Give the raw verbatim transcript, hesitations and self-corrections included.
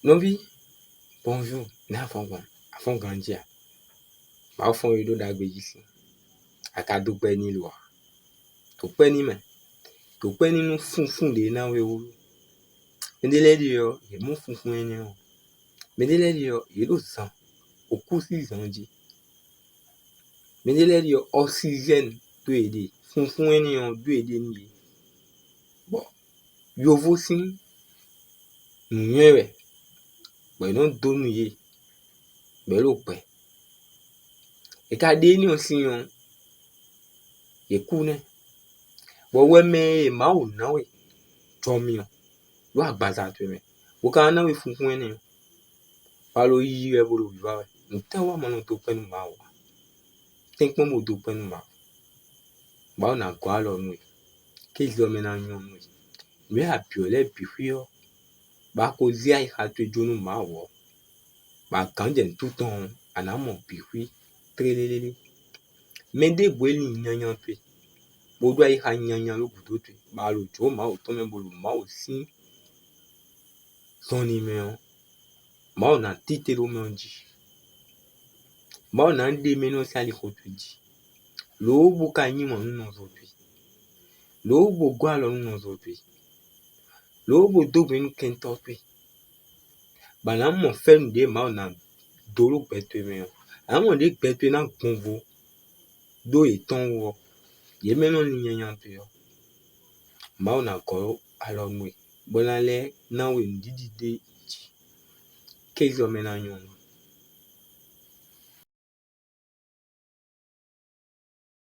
Nɔví, bonjour, nɛ̌ a fɔ́n gbɔn? A fɔ́n ganjí a? Mawu fɔ́n we ɖó ɖagbe jí sín. A ka dó gbɛ́ n'i lo a? Dǒ kpɛ́ n'i mɛ. Dǒ kpɛ́ n'i nú fúnfún ɖě ná we wú. Mɛɖé lɛ́ɛ ɖe ɔ́, yě mɔ fúnfún énɛ́ ɔ́. Mɛɖé lɛ́ɛ ɖe ɔ́, yě ɖo zan, okú sín zan jí. Mɛɖé lɛ́ɛ ɖe ɔ́, ɔsizɛ́nu dó yě ɖe, fúnfún énɛ́ ɔ́ dó yě ɖe nú yě. Bɔ yovó sín nǔnywɛ́ wɛ, bɔ è nɔ́ dó nú yě, bɔ yě ɖo gbɛ. È ka ɖe énɛ́ ɔ́ sín ɔ́, yě kú nɛ́. Bɔ wɛ mɛ e Mawu ná we jɔ mi ɔ́, ɖó agbaza towe mɛ, bó ka ná we funfún énɛ́ ɔ́, wá ɖó yíyí wɛ bó ɖo wǐwá wɛ. Nǔtɛ́ wá ma nɔ dó kpɛ́ nú Mawu ǎ? Tɛ́nkpɔ́n bó dó kpɛ́ nú Mawu. Mawu ná gɔ́ alɔ nú we, kéze ɔ́ mɛ ná nyɔ́ nú we. Nǔ e a byɔ̌ lɛ́ɛ bǐ xwí ɔ́, bɔ a ko zé ayixa towe jó nú Mawu ɔ́, bɔ a gǎn jɛ nǔtú tɔn ɔ́, a nǎ mɔ bǐ xwí tlélélélé. Mɛ ɖěbǔ e lin nyanya towe, bó ɖó ayixa nyanya ɖó gǔdo towe, bɔ a ɖo jǒ Mawu tɔn mɛ, bó ɖo Mawu sín zɔnlin mɛ ɔ́, Mawu ná títí ɖó mɛ ɔ́ jí. Mawu ná ɖe mɛ nɔ sín alixo towe jí, lǒ bó ka yí wǎn nú nɔzo towe, lǒ bó gɔ́ alɔ nú nɔzo towe, lǒ bó dó gbe nú kɛntɔ́ towe, bɔ a nǎ mɔ fɛ́nú ɖě Mawu ná dó ɖó gbɛ towe mɛ ɔ́. A nǎ mɔ ɖě gbɛ towe ná gbɔnvo ɖó yětɔn wú ɔ́, yě mɛ nɔ lin nyanya towe ɔ́, Mawu ná gɔ́ alɔ nú we, bó ná lɛ́ ná we nǔɖiɖi ɖé jí, kéze ɔ́ mɛ ná nyɔ́ nú we.